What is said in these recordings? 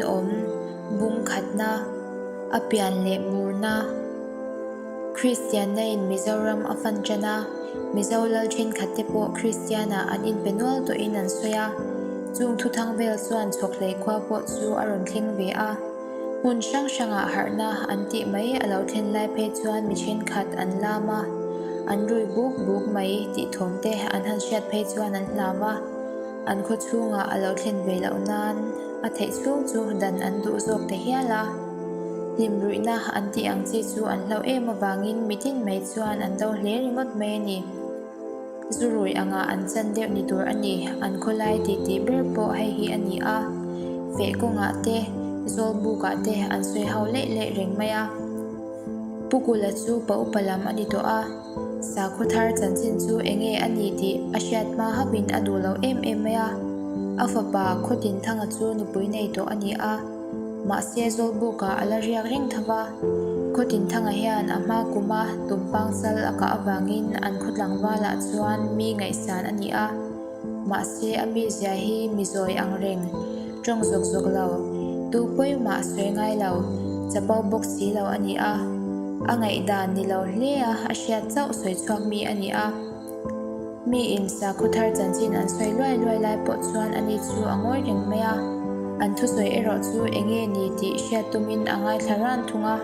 Rinawm, Bung khatna, a pian leh murna. Kristianna in Mizoram a fan tan a, Mizo lal thenkhatte pawh Kristianah an inpe nual tawhin an sawi a, chung thuthang vel chuan Chhawkhlei khua pawh chu a rawn thleng ve a. Hmun hrang hrangah harhna an tih mai a lo thlen lai phei chuan mi thenkhat an lam a, an rui buk buk mai tih thawm te an han hriat phei chuan an hlau a, an khaw chhungah a lo thlen ve loh nan a theih chhung chu dan an duh zawk ta hial a. Hlim ruihna an tih ang chi chu an hlauh em avangin mitin mai chuan an do hle ringawt mai a ni. Zu rui angah an chan deuh ni tur a ni, an khawlai titi ber pawh hei hi a ni a, feh kawngah te, zawl bukah te an sawi ho leih leih reng mai a. Pu Kula chu pa upa lam a ni tawh a, sakhaw thar chanchin chu eng nge a ni tih a hriat hma hauhin a duh lo em em mai a. A fapa Khawtinthanga chu nupui nei tawh a ni a. Mahse Zawlbukah a la riak reng tho va, Khawtinthanga hian a hma kuma tumpang sal a kah avangin an khaw tlangvalah chuan mi ngaihsan a ni a. Mahse a mizia hi mi zawi ang reng, tawng zawk zawk lo, tu pawimah sawi ngai lo, chapo bawk si lo a ni a. A ngaihdan ni lo hle a a hriat chauh sawi chhuak mi a ni a. Mi in sakhaw thar chanchin an sawi luai luai lai pawh chuan ani chu a ngawi reng mai a, an thusawi erawh chu eng nge ni tih hriat tumin a ngaithla ran thung a.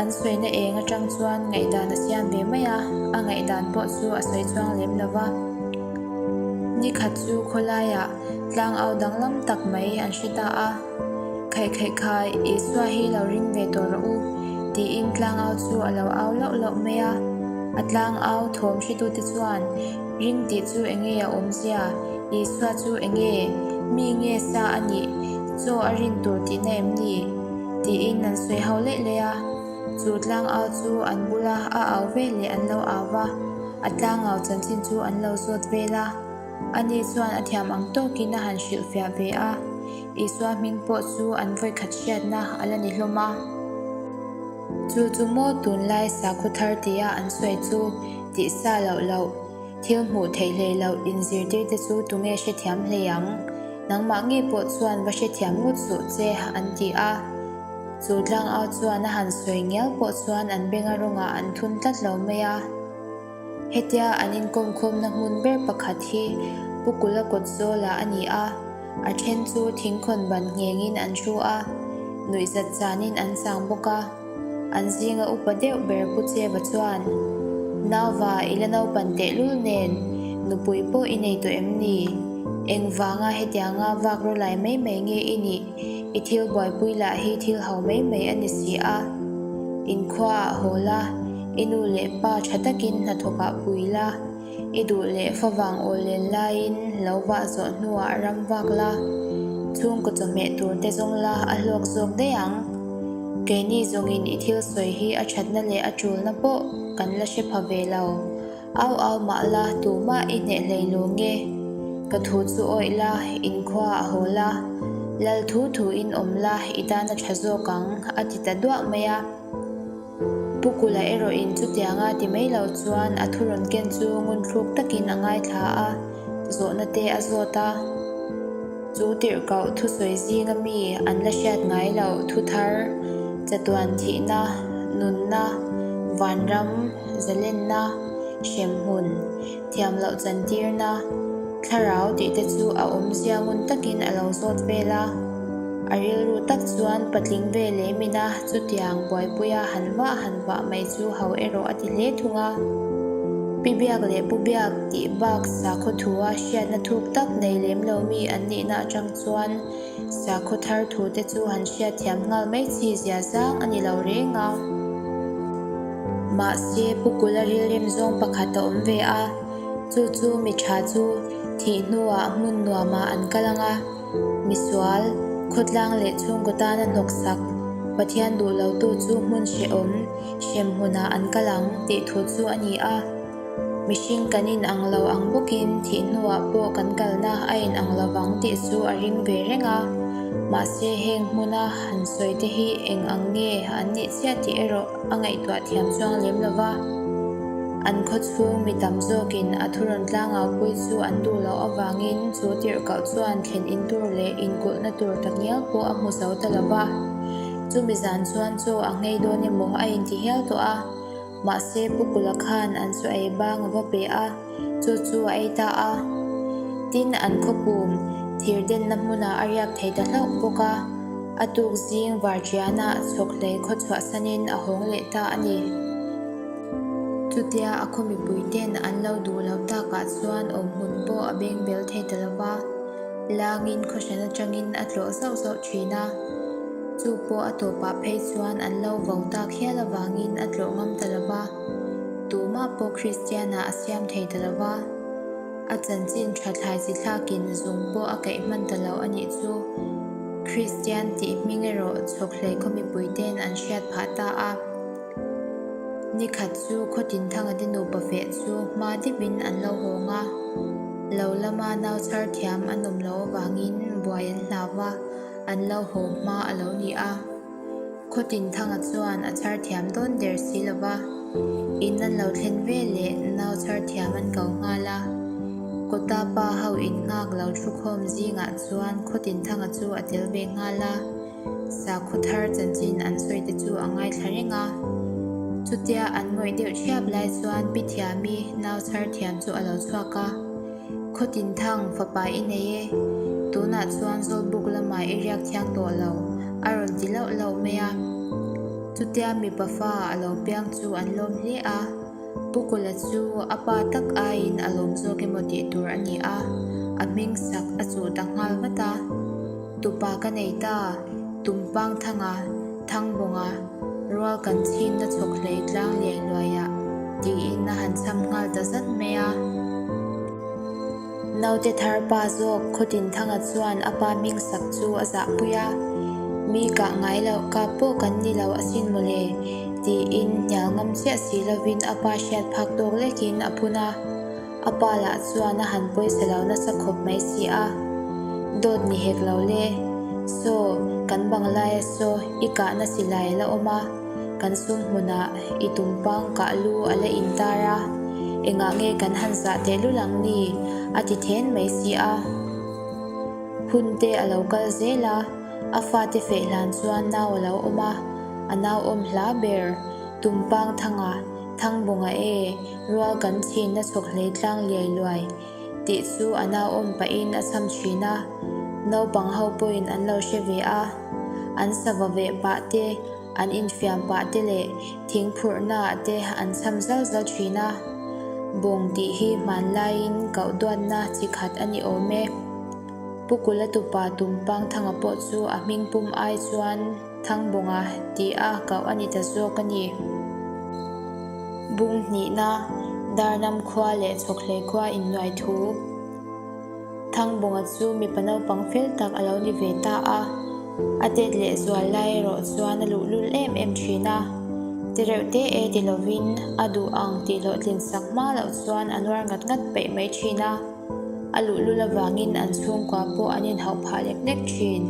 An sawina eng atang chuan ngaihdan a siam ve mai a, a ngaihdan pawh chu a sawi chuang lem lo va. Nikhat chu khawlaiah tlangau danglam tak mai an hre ta a. Khaih khaih khai, Isua hi lo ring ve tawh rawh u, tiin tlangau chu a lo au lauh lauh mai a. A tlangau thawm hretute chuan, Ring tih chu eng nge a awmzia? Isua chu eng nge? Mi nge sa a nih? Chaw a rin tur tihna em ni? tiin an sawi ho leih leih a. Chu tlangau chu an bula a au veleh an lo au va, a tlangau chanchin chu an lo zawt vel a. Ani chuan a thiam ang tawkin a han hrilhfiah ve a, Isua hming pawh chu an vawikhat hriatna a la ni hlawm a. Chu chu maw tunlai sakhaw thar tia an sawi chu tih sa loh loh, thil hmuh theih hlei loh inzirtirte chu tunge hrethiam hlei ang? Nangmah ngei pawh chuan va hrethiam ngut suh che an ti a. Chu tlangau chuan a han sawi ngial pawh chuan an benga rawngah an thun tlat lo mai a. Hetia an inkawmkhawmna hmun ber pakhat hi Pu Kula kawt zawlah a ni a, a then chu thingkhawn ban nghengin an thu a, nuihzat chanin an chang bawk a. An zinga upa deuh ber Pu Cheva chuan, Nauva i la naupan tehlul nen, nupui pawh i nei tawh em ni? Engvanga hetianga vak rawlai mai mai nge i nih? I thil buaipui lah hi thil ho mai mai a ni si a. Inkhuaah haw la. I nu leh pa tha takin hnathawkah pui la, i duh leh favang awl len laiin lo vah zawh hnuah ram vak la, chhungkaw chawhmeh tur te zawng la a hlawk zawk daih ang. Keini zawngin i thil sawi hi a thatna leh a tulna pawh kan la hre pha ve lo. Au au mah la tumah i hneh hlei lo nge? Ka thu chu awih la, inkhua a haw la, lal thu thuin awm la i tan a tha zawk ang, a ti ta duah mai a. Pu Kula erawhin chutianga ti mai lo chuan a thu rawn ken chu ngunthluk takin a ngaithla a, zawhna te a zawt a. Chu tirhkoh thusawi zinga mi an la hriat ngai loh thu thar, chatuan thihna, nunna, vanram, zalenna, hremhmun, thiam loh chantirna, thlarau tih te chu a awmzia ngun takin a lo zawt vel a. A rilru tak chuan patling ve lem ina chutiang buaipuia han vah han vah mai chu ho erawh a ti hle thung a. Pi Biak leh Pu Biak tih bak sakhaw thua hriatna thuk tak nei lem lo mi an nihna atang chuan Sakhaw thar thu te chu han hriatthiam nghal mai chi zia zang a ni lo reng a. Mahse, Pu Kula rilrem zawng pakhat a awm ve a, chu chu mi tha chu thih hnuah hmun nuamah an kal ang a, misual, khawtlang leh chhungkaw tana hnawksak, Pathian duh lotu chu hmun hrehawm, hrem hmunah an kal ang tih thu chu a ni a. Mihring kan in ang lo ang bawkin thih hnuah pawh kan kalna a in ang lo vang tih chu a ring ve reng a. Mahse heng hmuna han sawi te hi eng ang nge an nih chiah tih erawh a ngaihtuah thiam chuang lem lo va. An khaw chhung mi tam zawkin a thu rawn tlangaupui chu an duh loh avangin chu tirhkoh chuan thlen in tur leh inkulhna tur takngial pawh a hmu zo ta lo va. Chumi zan chuan chaw a nghei dawn emaw a inti hial tawh a. Mahse Pu Kula khan an chaw ei bang a va pe a, chu chu a ei ta a. Tin, an khawpum thir denna hmunah a riak thei ta hlauh bawk a. A tuk zing varṭianah chhawkhlei khaw chhuahsanin a hawng leh ta a ni. Chutia a khaw mipuite'n an lo duh loh takah chuan awmhmun pawh a beng bel thei ta lo va, langin khaw hran atangin a tlawh zauh zauh thin a. Chu pawh a tawpah phei chuan an lo vo tak hial avangin a tlawh ngam ta lo va, tumah pawh Kristianah a siam thei ta lo va. A chanchin tha thlai chi thlakin zung pawh a kaih hman ta lo a nih chu. Kristian tih hming erawh chhawkhlei khaw mipuite'n an hriat phah ta a. Ni khat chu Khawtinthanga te nupa feh chu hma deuhin an lo hawng a, lo lama nau chhar thiam an awm loh avangin buai an hlau va, an lo haw hma a lo ni a. Khawtinthanga chuan a chhar thiam dawn der si lo va, in an lo thlen ve leh nau chhar thiam an ko nghal a. Kawta pa ho innghak lo thukhawm zingah chuan Khawtinthanga chu a tel ve nghal a. Sakhaw thar chanchin an sawi te chu a ngaithla reng a. Chutia an ngawih deuh thiap lai chuan Pi Thiami nau chhar thiam chu a lo chhuak a. Khawtinthang fapa i nei e, tunah chuan Zawlbuk lamah i riak thiang tawh lo, a rawn ti lauh lauh mai a. Chutia mipa fa a lo piang chu an lawm hle a. Pu Kula chu a pa tak aiin a lawm zawk emaw tih tur a ni a, a hming sak a chuh ta nghal vat a. Tupa ka nei ta, Tumpang Thanga, Thangbawnga, rual kan chhinna chhawk hlei tlang liai luaiah tiin a han chham nghal ta zat mai a. Naute thar pa zawk Khawtinthanga chuan a pa hming sak chu a zahpui a, Mi kah ngai loh kap pawh kan ni lo asin mawle, tiin hnial ngam chiah si lovin a pa hriat phak tawk lekin a phun a. A pa lah chuan a han pawisa lo nasa khawp mai si a, Dawt ni hek lo le, saw kan bang laia saw i kahna silai a la awm a, kan sum hmunah i tumpang kah lu a la intar a, engah nge kan han zah tehlul ang ni? a ti then mai si a. Hun te a lo kal zel a, a fate feh hlan chuan nau a lo awm a, a nau awm hla ber, Tumpang Thanga, Thangbawnga e, rual kan chhinna chhawk hlei tlang liai luai tih chu a nau awm pahin a chham thin a, naupang ho pawhin an lo hre ve a, an sava veh pah te, an infiam pah te leh thing phurhnaah te an chham zal zal thin a. Bawng tih hi hmanlaiin koh duatna chi khat a ni awm e. Pu Kula tupa Tumpang Thanga pawh chu a hming pum ai chuan Thangbawnga tih a koh a ni ta zawk a ni. Bung hnihna, Darnam khua leh Chhawkhlei khua innuai thu. Thangbawnga chu mipa naupang fel tak a lo ni ve ta a, a tet leh zual lai erawh chuan a luhlul em em thin a. Ti reuh te e ti lovin a duh ang tih hlawhtlin sak hma loh chuan a nuar ngat ngat peih mai thin a, a luhlul avangin an chhungkua pawh an inhauh phah lek lek thin.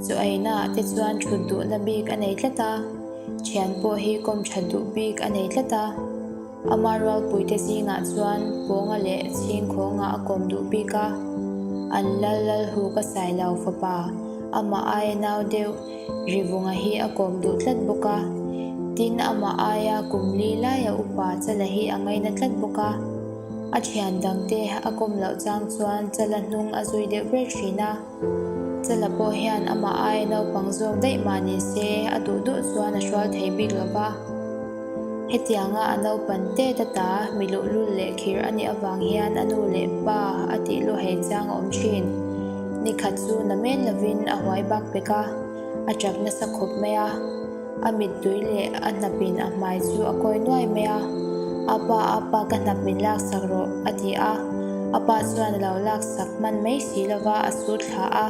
Chaw einaah te chuan thut duhna bik a nei tlat a, thian pawh hi kawm that duh bik a nei tlat a. Ama rualpuite zingah chuan Pawnga leh Chhingkhawnga a kawm duh bik a, an lal lal hu ka sai lo fapa, amah aia nau deuh Rivunga hi a kawm duh tlat bawk a. Tin, amah aia kum li laia upa Chala hi a ngaina tlat bawk a. A thian dangte a kawm loh chang chuan Chala hnung a zui deuh ber thin a. Chala pawh hian amah aia naupang zawk daih mah ni se a duh duh chuan a hrual thei bik lo va. Hetianga a naupan tet ata mi luhlul leh khir a nih avang hian a nu leh pa a tih luh hei chang a awm thin. Nikhat chu na men lovin a huai bak pek a, a tap nasa khawp mai a. A mittui leh a hnapin a hmai chu a kawi nuai mai a, A pa, a pa ka hnap min laksak rawh, a ti a. A pa chuan a lo laksak hman mai si lova a su thla a.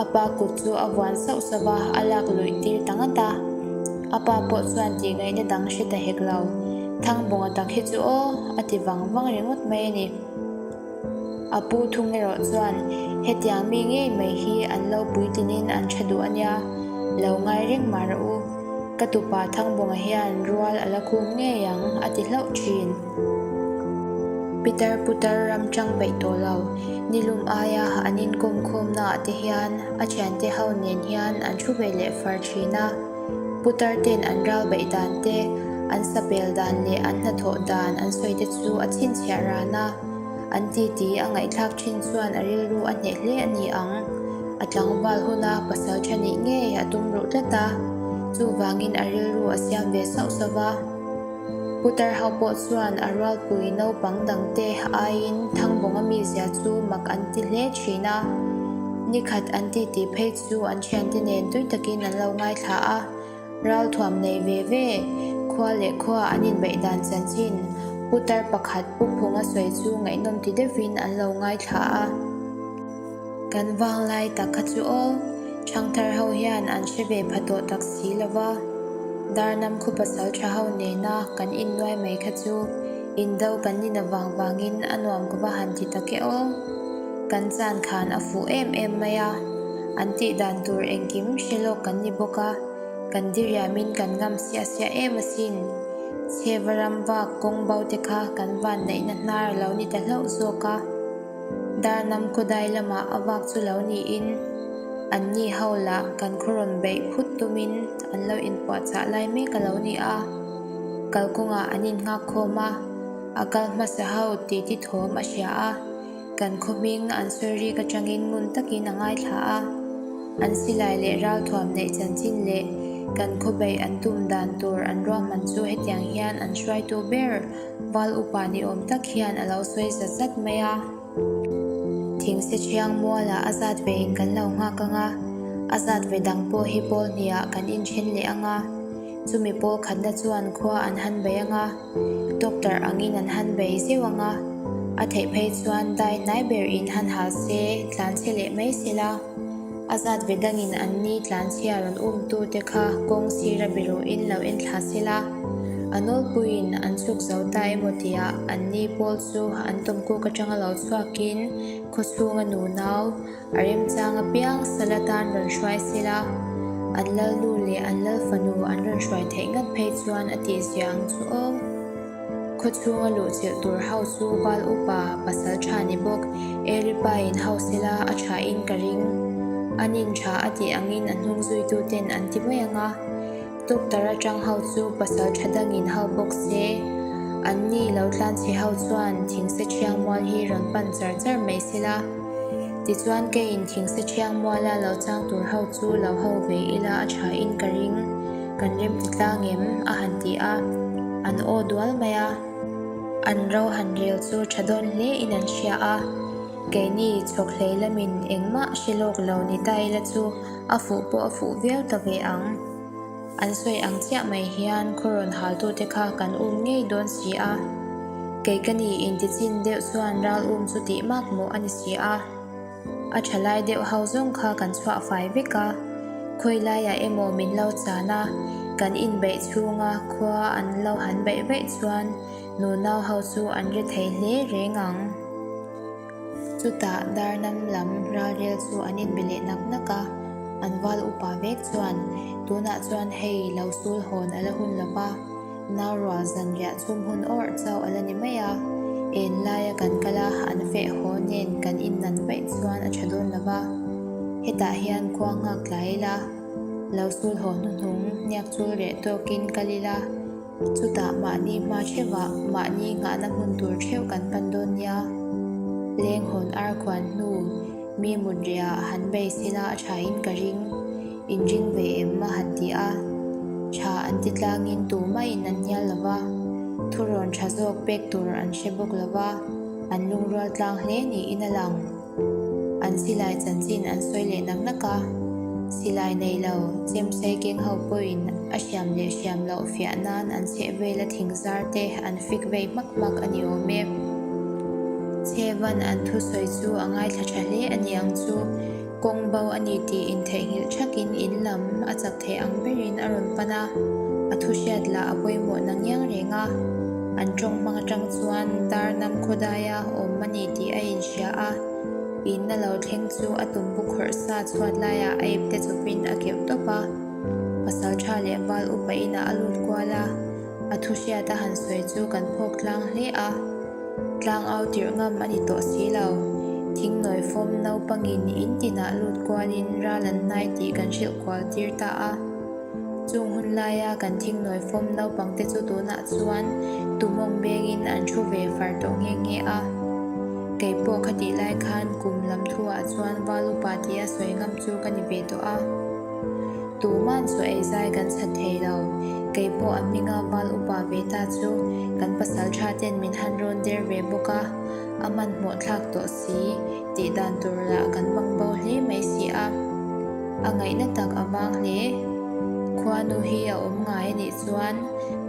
A pa kut chu a vuan sauh sauh va, a lak luih tir ta ngat a. A pa pawh chuan tih ngaihna dang hre ta hek lo. Thangbawnga tak hi chu aw, a ti vang vang ringawt mai a ni. A pu thung erawh chuan, Hetiang mi ngei mai hi an lo puitlinin an tha duh a nia, lo ngai reng mah rawh u. Ka tupa Thangbawnga hian rual a la khum ngei ang, a ti hlauh thin. Pitar putar ram chang peih tawh lo, nilum aia an inkawm khawmnaah te hian a thiante ho nen hian an thu ve leh far thin a. Putar ten an ral beih dan te, an sapel dan leh an hnathawh dan an sawi te chu a chhinchhiah ran a. An titi a ngaihthlak thin chuan a rilru a hneh hle a ni ang. A tlangval huna pasal tha nih ngei a tum ruh tlat a, chuvangin a rilru a siam ve sauh sauh va. Putar ho pawh chuan a rualpui naupang dangte aiin Thangbawnga mizia chu mak an ti hle thin a. Nikhat an titi phei chu an thiante nen tui takin an lo ngaithla a. Ralthuam nei ve ve, khua leh khua an inbeih dan chanchin putar pakhat Pu Phunga sawi chu ngaihnawm ti deuhin an lo ngaithla a. Kan vang lai tak kha chu aw, Thangthar ho hian an hre ve pha tawh tak si lo va, Darnam khu pasal tha ho nena kan innuai mai kha chu indo kan ni na vang vangin a nuam ka va han ti tak e aw. Kan chan khan a fuh em em mai a, an tih dan tur engkim hre lawk kan ni bawk a, kan diriamin kan ngam siah siah em asin. Chheva ram vak kawng bo te kha kan van neihna hnar a lo ni ta hlauh zawk a. Darnam khawdai lamah a vak chu lo niin anni ho lah kan khaw rawn beih phut tumin an lo inpuahchah lai mek a lo ni a. Kalkawngah an innghak khawm a, a kal hmasa ho titi thawm a hria a, kan khaw hming an sawi rik atangin ngun takin a ngaithla a. An silai leh ralthuam neih chanchin leh kan khaw beih an tum dan tur an ruahman chu hetiang hian an hruaitu ber Val upa ni awm tak hian a lo sawi zat zat mai a. Thingse thiang mualah a zat ve in kan lo nghak ang a, a zat ve dang pawh hi pawl hniah kan inthen leh ang a. Chumi pawl khatna chuan khua an han bei ang a, doctor angin an han bei zeuh ang a, a theih phei chuan dai hnai ber in han hal se, tlanchhe leh mai sela. A zat ve dangin an ni tlanchhia rawn umtute kha kawng sira biruhin lo en thla sela, a nawlpuiin an chhuk zo ta emaw tiah an ni pawl chu an tawmkuk atanga lo chhuakin khawchhunga nunau a remchang apiang sal atan rawn hruai sela, an lalnu leh an lalfanu an rawn hruai theih ngat phei chuan a tihzia ang chu aw. Khawchhunga luhchilh tur ho chu val upa pasal tha ni bawk, Eripa in ho sela a tha in ka ring. An in tha a tih angin a hnung zuitu ten an ti mai ang a. Tuktar atang ho chu pasal tha dangin ho bawk se. An ni lo tlanchhe ho chuan thingse thiang mual hi rawn pan char char mai sela. Tichuan keiin thingse thiang muala lo chang tur ho chu lo ho ve ila a tha in ka ring. Kan rem ti tlang em? a han ti a, an aw dual mai a. An ro han rel chu tha dawn hle in an hria a, keini chhawk hlei lamin engmah hre lawk lo ni ta ila chu a fuh pawh a fuh viau ta ve ang. An sawi ang chiah mai hian khaw rawn haltute kha kan um ngei dawn si a, kei ka ni intichin deuh chuan ral um chu tih mak mawh a ni si a. A tha lai deuh ho zawng kha kan chhuah fai vek a, khawi laiah emaw min lo chan a, kan inbeih chhunga khua an lo han beih vaih chuan nunau ho chu an ri thei hle reng ang. Chutah Darnam lam ralrel chu an inbe leh nak nak a, an val upa vek chuan tunah chuan hei lo sul hawn a la hun lo va, Nau rual zanriah chhum hun awrh chauh a la ni mai a, en laia kan kal a, an feh haw nen kan innan vaih chuan a tha dawn lo va. Hetah hian khua nghak tlai ila, lo sul haw hnuhnung hniak chul reh tawkin kal ila, chutah mahni hma theuhah mahni nghahna hmun tur theuh kan pan dawn nia. Leng hawn ar khuan hnu mi mut rehah han bei sila a thain ka ring. Inring ve em a han ti a, tha an ti tlangin tumah in an hnial lo va, thurawn tha zawk pek tur an hre bawk lo va, an lungrual tlang hle niin a lang. An silai chanchin an sawi leh nak nak a, silai nei lo chemsei keng ho pawhin a hriam leh hriam loh fiah nan an chheh vela thing zar te an fik vei hmak hmak a ni awm e. Chhevan an thusawi chu a ngaithla tha hle a ni ang chu. Kawng bo a ni tih intheihnghilh thakin in lam a chak theih ang berin a rawn pan a, a thu hriat lah a pawimawh na ngiang reng a, an tawng hmang atang chuan dar nam khawdaia awm a ni tih a inhria a, in a lo thleng chu a tumbu khawrh sa chhuat laiah a ipte chawpin a keuh tawp a. Pasalṭha leh val upa inah a lut kual a, a thu hriat a han sawi chu kan phawk tlang hle a. Tlang au tirh ngam a ni tawh si lo. Thingnawi fawm naupangin in tinah lut kualin ral an hnai tih kan hrilh kual tir ta a. Chung hun laia kan thingnawi fawm naupangte chu tunah chuan tumawng bengin an thu ve far tawh nghe nghe a. Kei pawh khatih lai khan kum lam thuah chuan val upa tia sawi ngam chu ka ni ve tawh a. Tuman chaw ei zai kan chhat thei lo. Kei pawh a hminga val upa ve ta chu kan pasal tha ten min han rawn der ve bawk a, a hmanhmawh thlak tawh si tih dan tur lah kan bang bo hle mai si a. A ngaihna tak a vang hle. Khuanu hi a awm ngai a nih chuan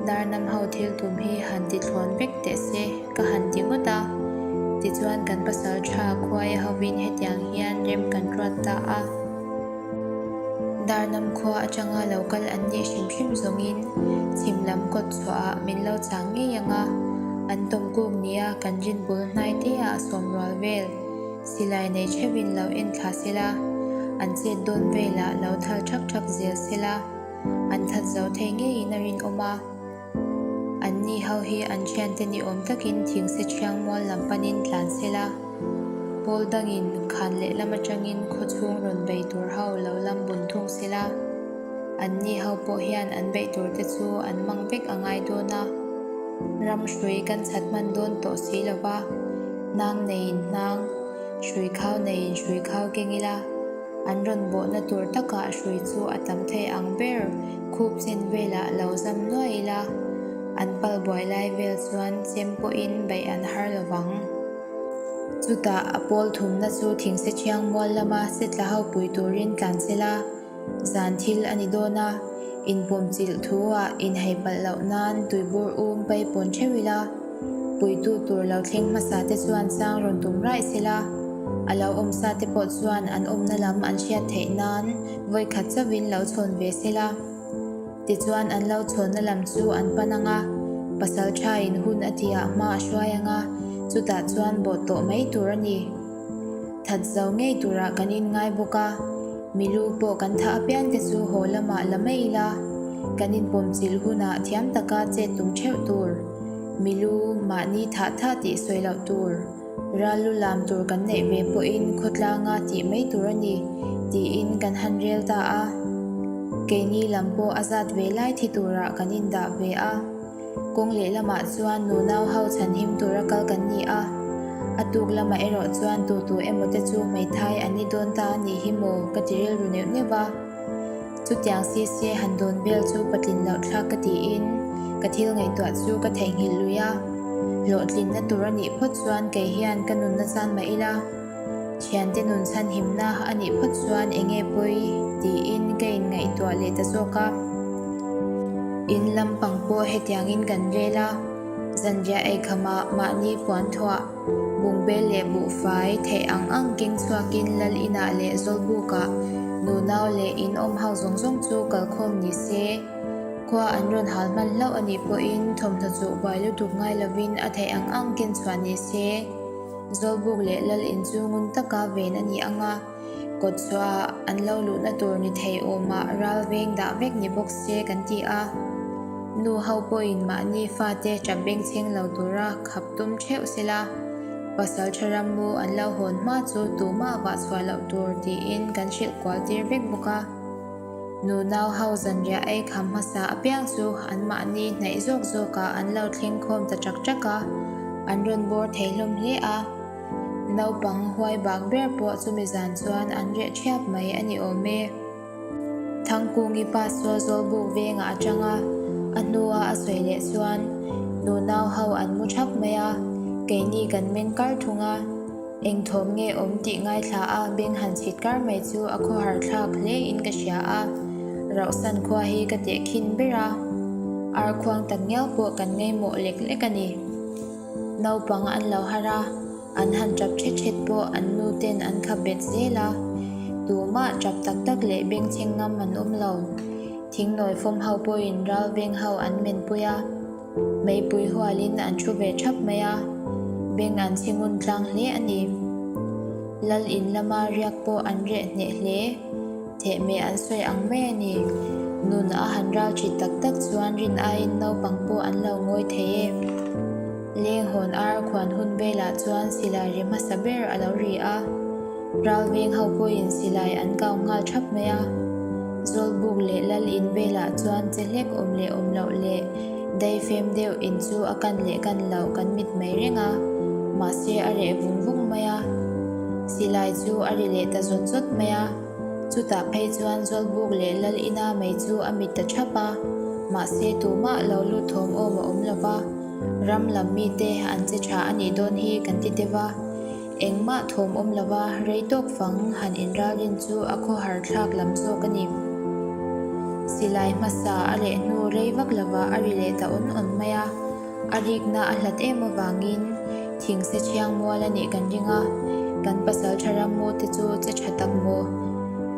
Darnam ho thil tum hi han ti thlawn vek teh se ka han ti ngawt a. Tichuan kan pasal tha khuai hovin hetiang hian rem kan ruat ta a. Darnam khua atanga lo kal an nih hrim hrim zawngin chhim lam kawt chhuahah min lo chang ngei ang a, an tawmkuk nia kan rin bul hnai te ah sawm rual vel silai nei theuhin lo en thla sela, an chet dawn velah lo thal thak thak zel sela, an that zo thei ngeiin a rinawm a. Anni ho hi an thiante ni awm takin thingse thiang mual lam panin tlan sela, pawl dangin khan lehlam atangin khaw chhung rawn bei tur ho lo lam bun thung sela, anni ho pawh hian an beih tur te chu an mang vek a ngai dawn a, ram hrui kan chhat hman dawn tawh si lova, hnang neiin hnang, hrui khau neiin hrui khau keng ila. An rawn bawhna tur takah hrui chu a tam thei ang ber khup chen velah lo zam nuai ila, an pal buai lai vel chuan chem pawhin beih an har lo vang. Chutah a pawl thumna chu thingse thiang mual lama setla ho pui turin tlan sela, zan thil a ni dawn a, inpawm chilh thu ah inhei palh loh nan tuibur um paipawn theuh ila, Puitu tur lo thleng hmasa te chuan chang rawn tum raih sela, a lo awm sa te pawh chuan an awmna lam an hriat theih nan vawikhat chauhin lo chhawn ve sela. Tichuan an lo chhawnna lam chu an pan ang a, pasal thain hun a tihah hma a hruai ang a, chutah chuan bawh tawh mai tur a ni. That zo ngei turah kan inngai bawk a, milu pawh kan thah apiang te chu haw lamah la mai ila, kan inpawmchilh hunah thiam taka chet tum theuh tur, milu mahni thah thah tih sawi loh tur, ral lu lam tur kan neih ve pawhin khawtlanga tih mai tur a ni, tiin kan han rel ta a. Keini lam pawh a zat ve lai thi turah kan indah ve a. Kawng lehlamah chuan nunau ho chhanhim tura kal kan ni a, a tuk lamah erawh chuan tu tu emaw te chu hmeithai an ni dawn ta a nih hi maw ka ti rilru neuh neuh a. Chutiang si se han dawn vel chu patlin loh thlak ka tiin ka thil ngaihtuah chu ka theihnghilh lui a, hlawhtlinna tur a nih phawt chuan kei hian ka nunna chan mah ila, Thiante nun chhanhimna a nih phawt chuan eng nge pawi tiin ka inngaihtuah leh ta zawk a. In lampang pawh hetiangin kan rel a, zanriah eikhamah mahni puan thuah, bungbel leh buhfai theih ang ang keng chhuakin lal inah leh zawlbukah nunau leh in awm ho zawng zawng chu kalkhawm ni se, khua an rawn hal hman hlauh a nih pawhin thawmhnaw chuh buai lutuk ngai lovin a theih ang ang ken chhuah ni se. Zawlbuk leh lal in chu ngun taka ven a ni ang a, kawt chhuah an lo luhna tur ni thei awmah ral veng dah vek ni bawk se kan ti a. Nu ho pawhin mahni fate tap bengchheng lo tura khap tum theuh sela, pasal tha rammu an lo hawn hma chu tumah vah chhuah loh tur tiin kan hrilh kual tir vek bawk a. Nunau ho zanriah ei kham hmasa apiang chu anmahni hnaih zawk zawkah an lo thleng khawm ta ṭak ṭak a, an rawn bawr thei hlawm hle a. Naupang huai bak ber pawh chumi zan chuan an reh ṭhiap mai a ni awm e. Thangkungi pa saw Zawlbuk vengah a ṭang a, a hnua a sawi leh chuan nunau ho an mu ṭhap mai a, keini kan meng kar thung a. Eng thawm nge awm tih ngaithla a beng han chhit kar mai chu a khawhar thlak hle in ka hria a, Rauhsan khua hi ka teh khin ber a, ar khuang tak ngiau pawh kan ngaimawh lek lek a ni. Naupang an lo har a, an han tap thet thet pawh an nu ten an khap bet zel a, tumah tap tak tak leh bengchheng ngam an awm lo. Thingnawi fawm ho pawhin ral veng ho an menpui a. Meipui hualin an thu ve thap mai a, beng an chhi ngun tlang hle a ni. Lal in lama riak pawh an reh hneh hle, thehmeh an sawi ang mai a ni. Nun a han ral ṭhit tak tak chuan rin aiin naupang pawh an lo ngawi thei e. Leng hawn ar khuan hun velah chuan silai ri hmasa ber a lo ri a. Ral veng ho pawhin silai an kau nghal thap mai a. Zawlbuk leh lal in velah chuan che hlek awm leh awm loh leh daifem deuh in chu a kan leh kan loh kan mit mai reng a, mahse a reh vung vung mai a. Silai chu a ri leh ta zawt zawt mai a. Chutah phei chuan Zawlbuk leh Lal ina mei chu a mit ta thap a, mahse tumah lo lut thawm awm a awm lo va, ram lam mite an che tha a nih dawn hi kan ti deuh a. Engmah thawm awm lo va, rei tawk fang han inralrin chu a khawhar thlak lam zawk a ni. Silai hmasa a reh hnu rei vak lovah a ri leh ta awn awn mai a. A rikna a hlat em avangin thingse thiang mual a nih kan ring a, kan pasal tha ram mu te chu che tha tak maw?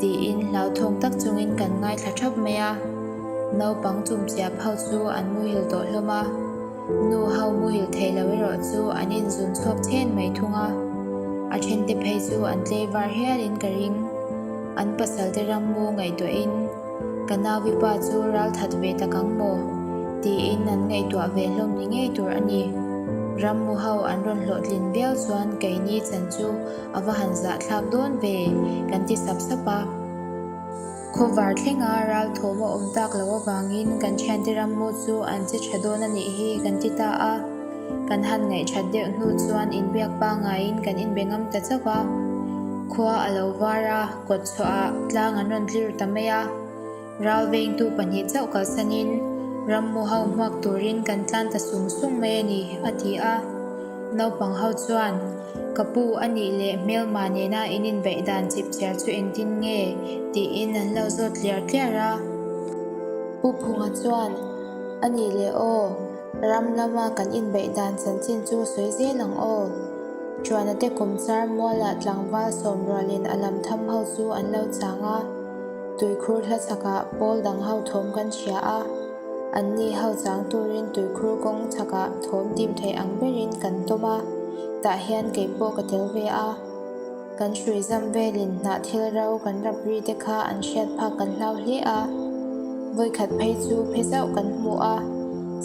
tiin hlauthawng tak chungin kan ngaithla thap mai a. Naupang chumchiap ho chu an muhil tawh hlawm a, nu ho muhil theih lo erawh chu an inzun chhuak chhen mai thung a, a thente phei chu an tlei var hialin ka ring. An pasal te ram mu ngaihtuahin. Ka nauvipa chu ral that ve tak ang maw? tiin an ngaihtuah ve hlawm ni ngei tur a ni. Rammu ho an rawn hlawhtlin viau chuan keini chan chu a va han zahthlak dawn ve kan ti sap sap a. Khawvar thlenga ral thawm a awm tak loh avangin kan thiante rammu chu an che tha dawn a nih hi kan ti ta a. Kan han ngaihthat deuh hnu chuan inbiak pangaiin kan inbe ngam ta chauh a. Khua a lo var a. Kawt chhuahah tlang an rawn tlir ta mai a, ral vengtu pahnih chauh kalsanin rammu ho hmuak turin kan tlan ta sung sung mai a ni, a ti a. Naupang ho chuan, Ka pu a nih leh hmelma nena in inbeih dan chip chhiar chu engtin nge? tiin an lo zawt tliar tliar a. Pu Phunga chuan, A nih leh aw, ram lama kan inbeih dan chanchin chu sawi zel ang aw. Chuana te kumchar mualah tlangval sawmrualin a lam tham ho chu an lo chang a, tuikhur hla chhakah pawl dang ho thawm kan hria a, anni ho chang turin tuikhur kawng chhakah thawm dim theih ang berin kan tawm a, tah hian kei pawh ka tel ve a. Kan hrui zam velin hnah thil ro kan rap ri te kha an hriat phak kan hlau hle a, vawikhat phei chu phe zauh kan hmu a,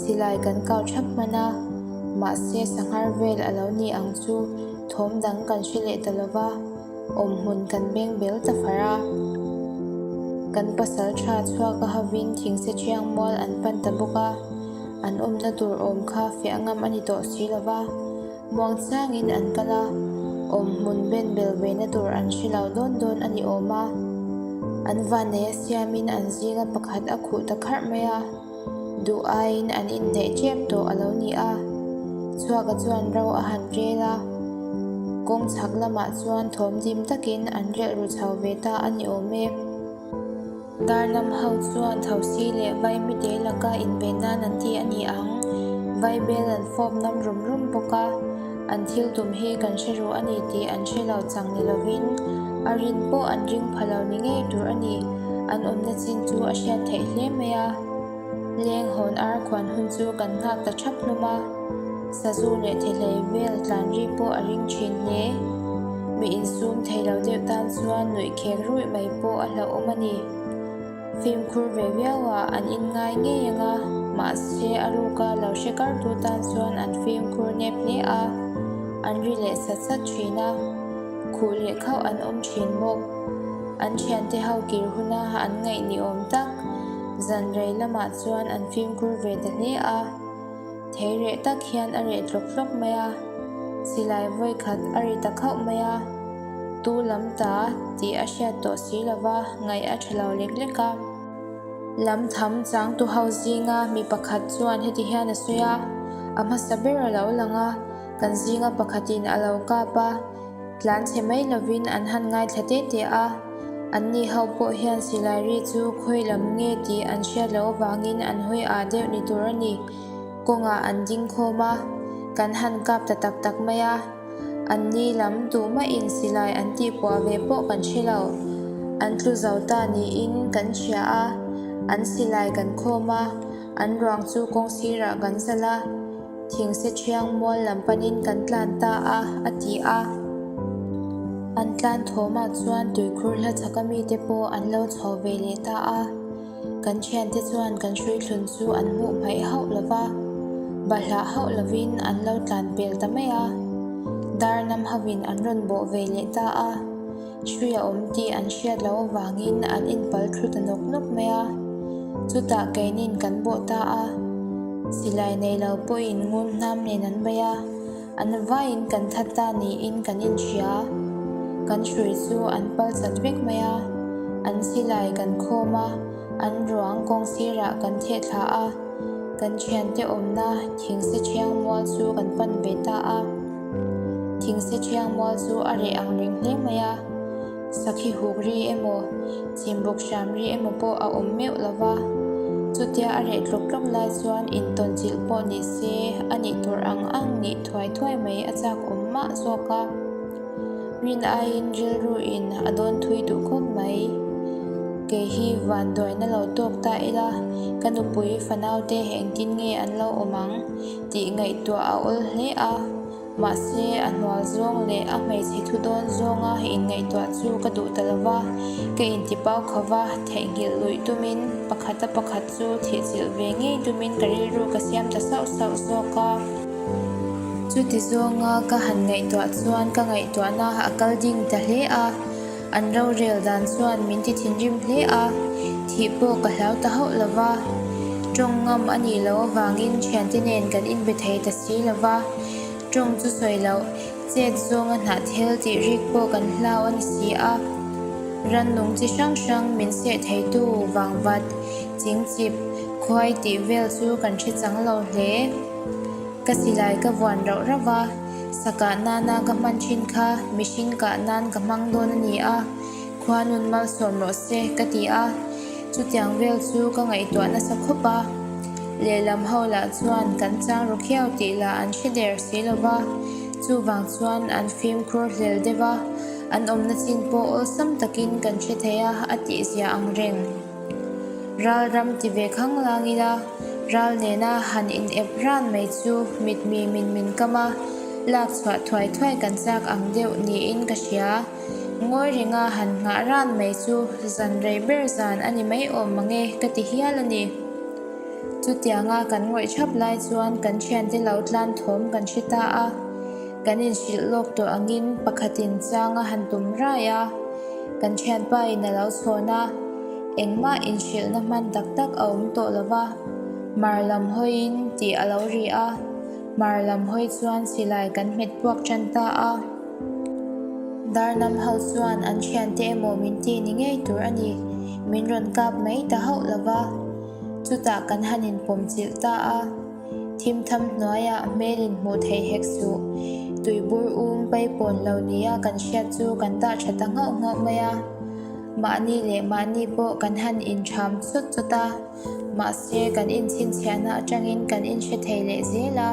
silai kan kau thap hman a. Mahse sanghar vel a lo ni ang chu thawm dang kan hre leh ta lova, awmhmun kan beng bel ta far a. Kan pasal tha chhuak a hovin thingse thiang mual an pan ta bawk a, an awmna tur awm kha fiah ngam a ni tawh si lova, muang changin an kal a, awmhmun ben bel ve na tur an hre lo dawn dawn a ni awm a. An vannei a siamin an zinga pakhat a khuh ta kharh mai a. Duh aiin an inhneih tep tawh a lo ni a, Chhuaka chuan ro a han rel a, kawng chhak lamah chuan thawm dim takin an relh ru chho ve ta a ni awm e. Darlam ho chuan thosi leh vaihmite laka inven nan an ti a ni ang, vaibel an fawp nam rum rum bawk a, an thil tum hi kan hre ru a ni tih an hre lo chang ni lovin a rin pawh an ring pha lo ni ngei tur a ni. An awmna chin chu a hriat theih hle mai a, leng hawn ar khuan hun chu kan nghak ta thap hlawm a, sazu leh thehlei vel tlan ri pawh a ring thin hle. Mi insum thei lo deuh tan chuan nuih khek ruih mai pawh a hlauhawm a ni. Fimkhur ve viauah an inngai ngei ang a, mahse a ruka lo hre kartu tan chuan an fimkhur nep hle a, an ri leh sat sat thin a, khuh leh khauh an awm thin bawk. An thiante ho kir huna an ngaih ni awm tak, zan rei lamah chuan an fimkhur ve ta hle a. Thei reh tak hian a reh tlawk tlawk mai a, silai vawi khat a ri ta khauh mai a, tu lam ta tih a hriat tawh si lova ngaih a tha lo lek lek a. Lam tham changtu ho zinga mi pakhat chuan heti hian a sawi a, a hmasa ber a lo lang a, kan zinga pakhatin a lo kap a, Tlan chhe mai lovin an han ngaithla te te a, anni ho pawh hian silai ri chu khawi lam nge tih an hriat loh avangin an hawi ah deuh ni tur a ni. Kawngah an ding khawm a, kan han kap ta tak tak mai a, anni lam tuhmahin silai an tihpuah ve pawh kan hre lo. An tlu zo ta niin kan hria a, an silai kan khawm a, an ruang chu kawng sirah kan zalh a. Thingse thiang mual lam panin kan tlan ta a, a ti a. An tlan thawmah chuan tuikhur hla chhaka mite pawh an lo chho ve leh ta a. Kan thiante chuan kan hruithlun chu an hmuh hmaih hauh lo va, bahlah hauh lovin an lo tlan pel ta mai a. Dar nam hovin an rawn bawh ve leh ta a, hrui a awm tih an hriat loh avangin an inpal thlu ta nawk nawk mai a. Chutah keinin kan bawh ta a, silai nei lo pawhin ngun hnam nen an bei a. An vaiin kan that ta niin kan inhria. Kan hrui chu an pal chat vek mai a, an silai kan khawm a, an ruang kawng sirah kan theh thla a, kan thiante awmna thingse thiang mual chu kan pan ve ta a. Thingse thiang mual chu a reh ang reng hle mai a. Sakhi huk ri emaw, chhimbuk hram ri emaw pawh a awm meuh lo va. Chutia a reh tlawk tlawk lai chuan intawn chilh pawh ni se, a nih tur ang ang nih thuai thuai mai a chak awm mah zawk a. Rin aiin rilru in a dawn thui duh khawp mai. Kei hi vanduaina lo tawk ta ila, ka nupui fanaute engtin nge an lo awm ang tih ngaihtuah a awl hle a. Mahse, a hnual zawng leh a hmeichhe thu dawn zawnga inngaihtuah chu ka duh ta lo va, ka intipau kho va, theihnghilh luih tumin pakhata pakhat chu thihchilh ve ngei tumin ka rilru ka siam ta sauh sauh zawk a. Chuti zawnga ka han ngaihtuah chuan ka ngaihtuahna a kal ding ta hle a, an rorel dan chuan min ti thinrim hle a, thih pawh ka hlau ta hauh lo va. Tawng ngam a nih loh avangin thiante nen kan inbe thei ta si lo va. Tawng chu sawi loh, chet zawnga hnah thel tih rik pawh kan hlau a ni si a. Rannung chi hrang hrang min seh theitu vangvat, chingchip, khuai tih vel chu kan hre chang lo hle. Ka silai ka vuan rauh rauh va, sa kah nana ka hman thin kha mihring kah nan ka hmang dawn a ni a, khua nun malsawm rawh se ka ti a. Chutiang vel chu ka ngaihtuah nasa khawp a, lehlam ho lah chuan kan chang ru khiau tih lah an hre der si lo va, chuvang chuan an fimkhur hlel deuh a, an awmna chin pawh awlsam takin kan hre thei a a tihzia ang reng. Ral ram ti ve khang lang ila, ral nena han inep ran mai chu mitmi min min kam a, lak chhuah thuai thuai kan chak ang deuh niin ka hria. Ngawi renga han nghah ran mai chu zan rei ber zan a ni mai awm mang e ka ti hial a ni. Chutianga kan ngawih thap lai chuan kan thiante lo tlan thawm kan hre ta a, kan inhrilh lawk tawh angin pakhatin chang a han tum rai a, kan thianpain a lo chhawn a, engmah inhrilhna hman tak tak a awm tawh lo va, mar lam hawiin tih a lo ri a, mar lam hawi chuan silai kan hmet puak tan ta a. Darnam ho chuan an thiante emaw min ti ni ngei tur a ni, min rawn kap mai ta hauh lo va. Chutah kan han inpawm chilh ta a, thim tham hnuaiah hmel in hmuh theih hek suh. Tuibur um paipawn lo nia kan hriat chu kan dah tha ta nghauh nghauh mai a. Mahni leh mahni pawh kan han intham chawt chawt a. Mahse, kan inchhinchhiahna atangin kan inhre thei leh zel a.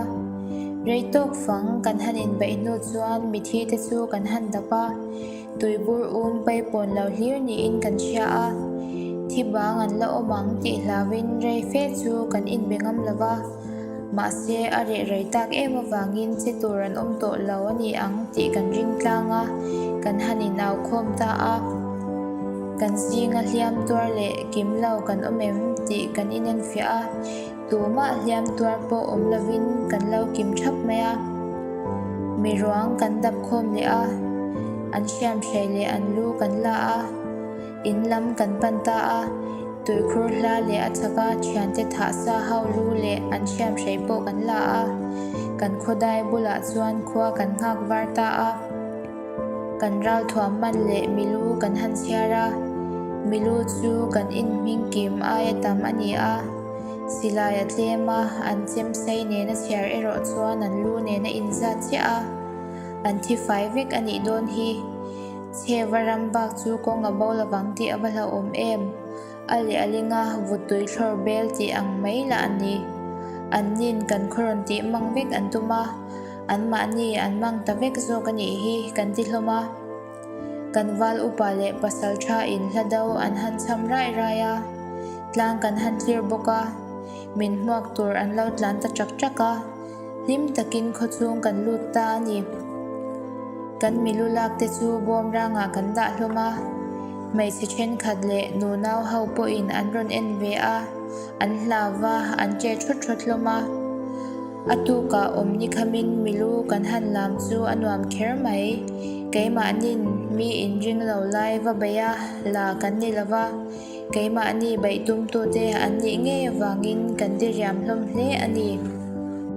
Rei tawk fang kan han inbeih hnu chuan mithi te chu kan han dap a, tuibur um paipawn lo hlir niin kan hria a. Thi bang an la awm ang tih hlauhin rei fe chu kan inbe ngam lo va. Mahse, a reh rei tak em avangin che tur an awm tawh lo a ni ang tih kan ring tlang a, kan han inau khawm ta a. Kan zinga hliam tuar leh kim lo kan awm em tih kan inenfiah a, tumah hliam tuar pawh awm lovin kan lo kim thap mai a. Mi ruang kan dap khawm leh a, an hriamhrei leh an lu kan la a. In lam kan pan ta a, tuikhur hla leh a chhaka thiante thah sa ho lu leh an hriamhrei pawh kan la a, kan khawdai bulah chuan khua kan nghak var ta a. Kan ralthuam man leh milu kan han chhiar a, milu chu kan inhming kim aia tam a ni a, silai a tlem a, an chem sei nena chhiar erawh chuan an lu nen a inzat chiah a, an thi fai vek a nih dawn hi. Chheva ram bak chu kawng a bo lovang tih a va hlauhawm em? A leh a linga vutui thlawr bel tih ang mai lah a ni. An nin kan khaw rawn tih mang vek an tum a, anmahni an mang ta vek zawk a nih hi kan ti hlawm a. Kan val upa leh pasal tha in hla do an han cham rai rai a, tlang kan han thlir bawk a, min hmuak tur an lo tlan ta chak chak a. Hlim takin khawchhung kan lut ta a ni. Kan milu lak te chu bawm rangah kan dah hlawm a. Hmeichhe thenkhat leh nunau ho pawhin an rawn en ve a, an hlau va, an che thut thut hlawm a. A tukah awm ni khamin milu kan han lam chu a nuam kher mai. Keimahnin mi inring lo lai va beih a la kan ni lo va, keimahni beih tumtute an nih ngei avangin kan diriam hlawm hle a ni.